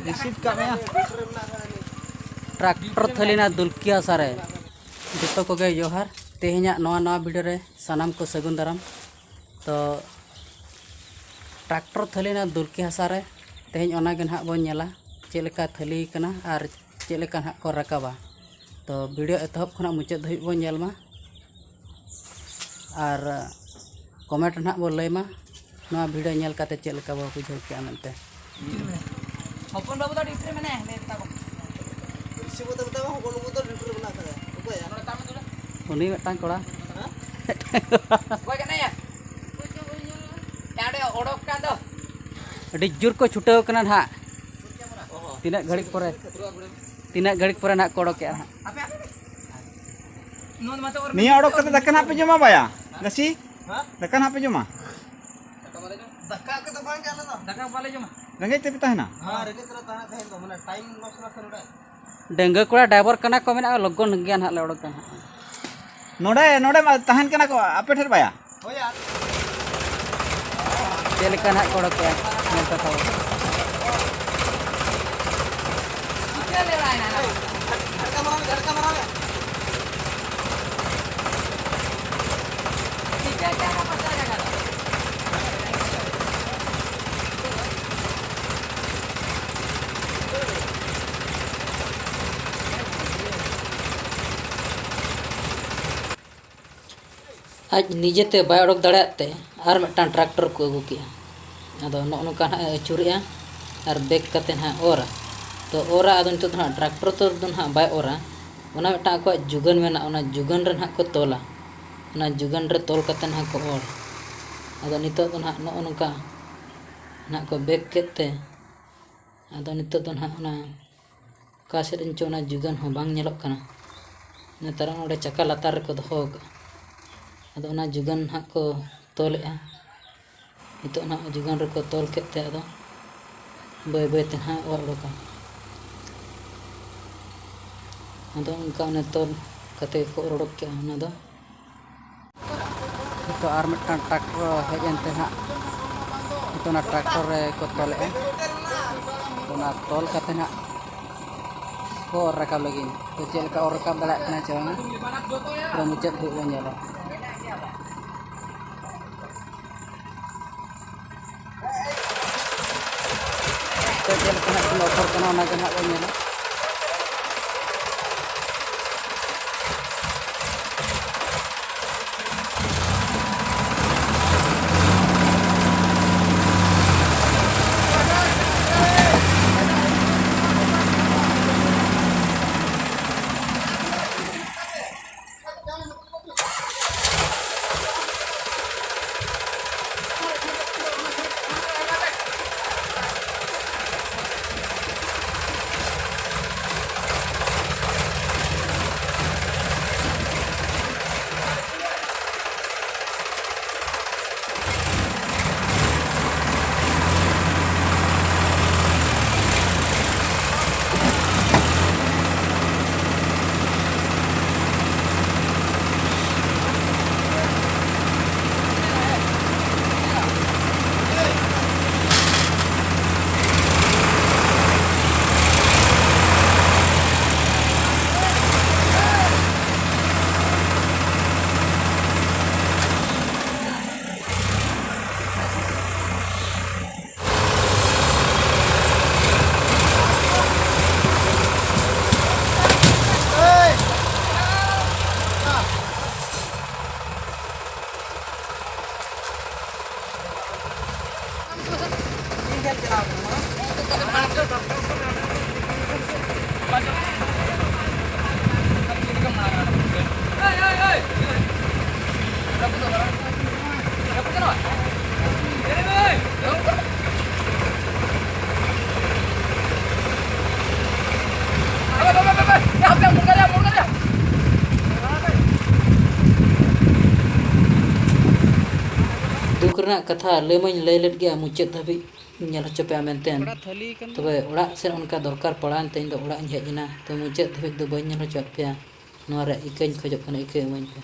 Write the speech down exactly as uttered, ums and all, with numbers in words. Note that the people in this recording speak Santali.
ᱨᱤᱥᱤᱵᱷ ᱠᱟᱜ ᱢᱮᱭᱟ᱾ ᱴᱨᱟᱠᱴᱚᱨ ᱛᱷᱟᱹᱞᱤᱱᱟ ᱫᱩᱞᱠᱤ ᱦᱟᱥᱟ ᱨᱮ᱾ ᱡᱚᱛᱚ ᱠᱚᱜᱮ ᱡᱚᱦᱟᱨ᱾ ᱛᱮᱦᱮᱧᱟᱜ ᱱᱚᱣᱟ ᱱᱟᱣᱟ ᱵᱷᱤᱰᱤᱭᱳ ᱨᱮ ᱥᱟᱱᱟᱢ ᱠᱚ ᱥᱟᱹᱜᱩᱱ ᱫᱟᱨᱟᱢ᱾ ᱛᱚ, ᱴᱨᱟᱠᱴᱚᱨ ᱛᱷᱟᱹᱞᱤᱱᱟ ᱫᱩᱞᱠᱤ ᱦᱟᱥᱟ ᱨᱮ ᱛᱮᱦᱮᱧ ᱚᱱᱟ ᱜᱮ ᱱᱟᱦᱟᱜ ᱵᱚᱱ ᱧᱮᱞᱟ, ᱪᱮᱫ ᱞᱮᱠᱟ ᱛᱷᱟᱹᱞᱤ ᱠᱟᱱᱟ ᱟᱨ ᱪᱮᱫ ᱞᱮᱠᱟ ᱱᱟᱦᱟᱜ ᱠᱚ ᱨᱟᱠᱟᱵᱟ᱾ ᱛᱚ, ᱵᱷᱤᱰᱤᱭᱳ ᱮᱛᱚᱦᱚᱵ ᱠᱷᱚᱱᱟᱜ ᱢᱩᱪᱟᱹᱫ ᱫᱷᱟᱹᱵᱤᱡ ᱵᱚᱱ ᱧᱮᱞ ᱢᱟ᱾ ᱟᱨ ᱠᱚᱢᱮᱱᱴ ᱨᱮ ᱱᱟᱦᱟᱜ ᱵᱚ ᱞᱟᱹᱭ ᱢᱟ, ᱱᱚᱣᱟ ᱵᱷᱤᱰᱤᱭᱳ ᱧᱮᱞ ᱠᱟᱛᱮ ᱪᱮᱫ ᱞᱮᱠᱟ ᱵᱚ ᱵᱩᱡᱷᱟᱹᱣ ᱠᱮᱜᱼᱟ ᱢᱮᱱᱛᱮ᱾ ᱦᱚᱯᱚᱱ ᱵᱟᱹᱵᱩ ᱫᱚ ᱰᱤᱭᱩᱴᱤ ᱨᱮ ᱢᱮᱱᱟᱭᱟ, ᱞᱟᱹᱭ ᱢᱮᱛᱟ ᱠᱚᱢ᱾ ᱨᱤᱥᱤ ᱵᱚᱞᱛᱮ ᱢᱮᱛᱟ ᱠᱚ, ᱦᱚᱯᱚᱱ ᱵᱟᱹᱵᱩ ᱫᱚ ᱰᱤᱭᱩᱴᱤ ᱨᱮ ᱢᱮᱱᱟᱜ ᱟᱠᱟᱫᱟ᱾ ᱚᱠᱚᱭᱟ? ᱱᱚᱰᱮ ᱛᱟᱢ ᱫᱩᱲᱩᱵ᱾ ᱩᱱᱤ ᱢᱤᱫᱴᱟᱝ ᱠᱚᱲᱟ᱾ ᱦᱮᱸ? ᱚᱠᱚᱭ ᱠᱟᱱᱟᱭᱟ? ᱚᱸᱰᱮ ᱚᱰᱚᱠ ᱠᱟᱱ ᱫᱚ᱾ ᱟᱹᱰᱤ ᱡᱳᱨ ᱠᱚ ᱪᱷᱩᱴᱟᱹᱣ ᱠᱟᱱᱟ ᱱᱟᱦᱟᱜ᱾ ᱚ ᱦᱚᱸ᱾ ᱛᱤᱱᱟᱹᱜ ᱜᱷᱟᱹᱲᱤᱡ ᱯᱚᱨᱮ, ᱛᱤᱱᱟᱹᱜ ᱜᱷᱟᱹᱲᱤᱡ ᱯᱚᱨᱮ ᱱᱟᱦᱟᱜ ᱠᱚ ᱚᱰᱚᱠᱮᱜᱼᱟ ᱱᱟᱦᱟᱜ᱾ ᱟᱯᱮ, ᱟᱯᱮ, ᱟᱯᱮ᱾ ᱱᱚᱣᱟ ᱢᱟᱛᱚ ᱚᱨ ᱱᱤᱭᱟᱹ ᱚᱰᱚᱠ ᱠᱟᱛᱮ ᱫᱟᱠᱟ ᱱᱟᱦᱟᱜ ᱯᱮ ᱡᱚᱢᱟ ᱵᱟᱭᱟ? ᱜᱟᱹᱥᱤ? ᱦᱮᱸ? ᱫᱟᱠᱟ ᱱᱟᱦᱟᱜ ᱯᱮ ᱡᱚᱢᱟ? ᱫᱟᱠᱟ ᱵᱟᱞᱮ ᱡᱚᱢᱟ᱾ ᱫᱟᱠᱟ ᱠᱚᱫᱚ ᱵᱟᱝ ᱜᱮ ᱟᱞᱮ ᱫᱚ᱾ ᱫᱟᱠᱟ ᱵᱟᱞᱮ ᱡᱚᱢᱟ᱾ ᱨᱮᱸᱜᱮᱡ ᱛᱮᱯᱮ ᱛᱟᱦᱮᱱᱟ? ᱦᱮᱸ, ᱨᱮᱸᱜᱮᱡ ᱛᱮᱞᱮ ᱛᱟᱦᱮᱱᱟ ᱛᱟᱦᱮᱸ ᱫᱚ, ᱢᱟᱱᱮ ᱴᱟᱭᱤᱢ ᱞᱚᱥ ᱱᱟ ᱥᱮ ᱱᱚᱰᱮ᱾ ᱰᱟᱺᱜᱩᱣᱟᱹ ᱠᱚᱲᱟ ᱰᱨᱟᱭᱵᱷᱟᱨ ᱠᱟᱱᱟ ᱠᱚ, ᱢᱮᱱᱟᱜᱼᱟ, ᱞᱚᱜᱚᱱ ᱜᱮᱭᱟ ᱱᱟᱦᱟᱜ ᱞᱮ ᱚᱰᱚᱠᱟ ᱱᱟᱦᱟᱜ᱾ ᱱᱚᱰᱮ, ᱱᱚᱰᱮ ᱢᱟ ᱛᱟᱦᱮᱱ ᱠᱟᱱᱟ ᱠᱚ ᱟᱯᱮ ᱴᱷᱮᱱ ᱵᱟᱭᱟ? ᱦᱳᱭ ᱟᱨ᱾ ᱪᱮᱫ ᱞᱮᱠᱟ ᱱᱟᱦᱟᱜ ᱠᱚ ᱚᱰᱚᱠᱮᱜᱼᱟ ᱧᱮᱞ ᱯᱮ ᱛᱟᱵᱚᱱ᱾ ᱟᱡ ᱱᱤᱡᱮᱛᱮ ᱵᱟᱭ ᱚᱰᱚᱠ ᱫᱟᱲᱮᱭᱟᱜ ᱛᱮ ᱟᱨ ᱢᱤᱫᱴᱟᱝ ᱴᱨᱟᱠᱴᱚᱨ ᱠᱚ ᱟᱹᱜᱩ ᱠᱮᱜᱼᱟ᱾ ᱟᱫᱚ ᱱᱚᱜᱼᱚ ᱱᱚᱝᱠᱟ ᱱᱟᱦᱟᱜ ᱮ ᱟᱹᱪᱩᱨᱮᱜᱼᱟ ᱟᱨ ᱵᱮᱠ ᱠᱟᱛᱮ ᱱᱟᱦᱟᱜ ᱚᱨᱟ᱾ ᱛᱚ ᱚᱨᱟ, ᱟᱫᱚ ᱱᱤᱛᱚᱜ ᱫᱚ ᱱᱟᱦᱟᱜ ᱴᱨᱟᱠᱴᱚᱨ ᱛᱮ ᱫᱚ ᱱᱟᱦᱟᱜ ᱵᱟᱭ ᱚᱨᱟ, ᱚᱱᱟ ᱢᱤᱫᱴᱟᱝ ᱟᱠᱚᱣᱟᱜ ᱡᱩᱜᱟᱹᱱ ᱢᱮᱱᱟᱜᱼᱟ, ᱚᱱᱟ ᱡᱩᱜᱟᱹᱱ ᱨᱮ ᱱᱟᱦᱟᱜ ᱠᱚ ᱛᱚᱞᱟ᱾ ᱚᱱᱟ ᱡᱩᱜᱟᱹᱱ ᱨᱮ ᱛᱚᱞ ᱠᱟᱛᱮ ᱱᱟᱦᱟᱜ ᱠᱚ ᱚᱨᱟ᱾ ᱟᱫᱚ ᱱᱤᱛᱚᱜ ᱫᱚ ᱱᱟᱦᱟᱜ ᱱᱚᱜᱼᱚ ᱱᱚᱝᱠᱟ ᱱᱟᱦᱟᱜ ᱠᱚ ᱵᱮᱠ ᱠᱮᱫ ᱛᱮ, ᱟᱫᱚ ᱱᱤᱛᱚᱜ ᱫᱚ ᱱᱟᱦᱟᱜ ᱚᱱᱟ ᱚᱠᱟ ᱥᱮᱫ ᱨᱮᱱ ᱪᱚ ᱚᱱᱟ ᱡᱩᱜᱟᱹᱱ ᱦᱚᱸ ᱵᱟᱝ ᱧᱮᱞᱚᱜ ᱠᱟᱱᱟ᱾ ᱤᱱᱟᱹ ᱛᱟᱭᱱᱚᱢ ᱚᱸᱰᱮ ᱪᱟᱠᱟ ᱞᱟᱛᱟᱨ ᱨᱮᱠᱚ ᱫᱚᱦᱚ ᱟᱠᱟᱫᱼᱟ᱾ ᱟᱫᱚ ᱚᱱᱟ ᱡᱩᱜᱟᱹᱱ ᱱᱟᱦᱟᱜ ᱠᱚ ᱛᱚᱞᱮᱫᱼᱟ᱾ ᱱᱤᱛᱚᱜ ᱱᱟᱦᱟᱜ ᱡᱩᱜᱟᱹᱱ ᱨᱮᱠᱚ ᱛᱚᱞ ᱠᱮᱫ ᱛᱮ ᱟᱫᱚ ᱵᱟᱹᱭ ᱵᱟᱹᱭ ᱛᱮ ᱱᱟᱦᱟᱜ ᱚᱨ ᱚᱰᱚᱠᱟ᱾ ᱟᱫᱚ ᱚᱱᱠᱟ ᱚᱱᱮ ᱛᱚᱞ ᱠᱟᱛᱮ ᱜᱮᱠᱚ ᱚᱨ ᱚᱰᱚᱠ ᱠᱮᱜᱼᱟ ᱚᱱᱟ ᱫᱚ᱾ ᱱᱤᱛᱚᱜ ᱟᱨ ᱢᱤᱫᱴᱟᱝ ᱴᱨᱟᱠᱴᱚᱨ ᱦᱮᱡ ᱮᱱ ᱛᱮ ᱱᱟᱦᱟᱜ ᱱᱤᱛᱚᱜ ᱚᱱᱟ ᱴᱨᱟᱠᱴᱚᱨ ᱨᱮᱠᱚ ᱛᱚᱞᱮᱫᱼᱟ᱾ ᱚᱱᱟ ᱛᱚᱞ ᱠᱟᱛᱮ ᱱᱟᱦᱟᱜ ᱠᱚ ᱚᱨ ᱨᱟᱠᱟᱵ ᱞᱟᱹᱜᱤᱫ᱾ ᱛᱚ ᱪᱮᱫ ᱞᱮᱠᱟ ᱚᱨ ᱨᱟᱠᱟᱵ ᱫᱟᱲᱮᱭᱟᱜ ᱠᱟᱱᱟ ᱪᱮ ᱵᱟᱝᱟ, ᱯᱩᱨᱟᱹ ᱢᱩᱪᱟᱹᱫ ᱫᱷᱟᱹᱵᱤᱡ ᱵᱚᱱ ᱧᱮᱞᱟ᱾ ᱛᱚ ᱪᱮᱫ ᱞᱮᱠᱟ ᱱᱟᱦᱟᱜ ᱠᱤᱱ ᱚᱯᱷᱚᱨ ᱠᱟᱱᱟ, ᱚᱱᱟ ᱜᱮ ᱱᱟᱦᱟᱜ ᱵᱚᱱ ᱧᱮᱞᱟ᱾ ᱫᱩᱠ ᱨᱮᱱᱟᱜ ᱠᱟᱛᱷᱟ ᱞᱟᱹᱭ ᱢᱟᱧ ᱞᱟᱹᱭ ᱞᱮᱫ ᱜᱮᱭᱟ, ᱢᱩᱪᱟᱹᱫ ᱫᱷᱟᱹᱵᱤᱡ ᱧᱮᱞ ᱦᱚᱪᱚ ᱯᱮᱭᱟ ᱢᱮᱱᱛᱮ᱾ ᱛᱚᱵᱮ ᱚᱲᱟᱜ ᱥᱮᱫ ᱚᱱᱠᱟ ᱫᱚᱨᱠᱟᱨ ᱯᱟᱲᱟᱣᱮᱱ ᱛᱮ ᱤᱧ ᱫᱚ ᱚᱲᱟᱜ ᱤᱧ ᱦᱮᱡ ᱮᱱᱟ᱾ ᱛᱚ ᱢᱩᱪᱟᱹᱫ ᱫᱷᱟᱹᱵᱤᱡ ᱫᱚ ᱵᱟᱹᱧ ᱧᱮᱞ ᱦᱚᱪᱚᱣᱟᱫ ᱯᱮᱭᱟ᱾ ᱱᱚᱣᱟ ᱨᱮᱭᱟᱜ ᱤᱠᱟᱹᱧ ᱠᱷᱚᱡᱚᱜ ᱠᱟᱱᱟ, ᱤᱠᱟᱹ ᱤᱢᱟᱹᱧ ᱯᱮ᱾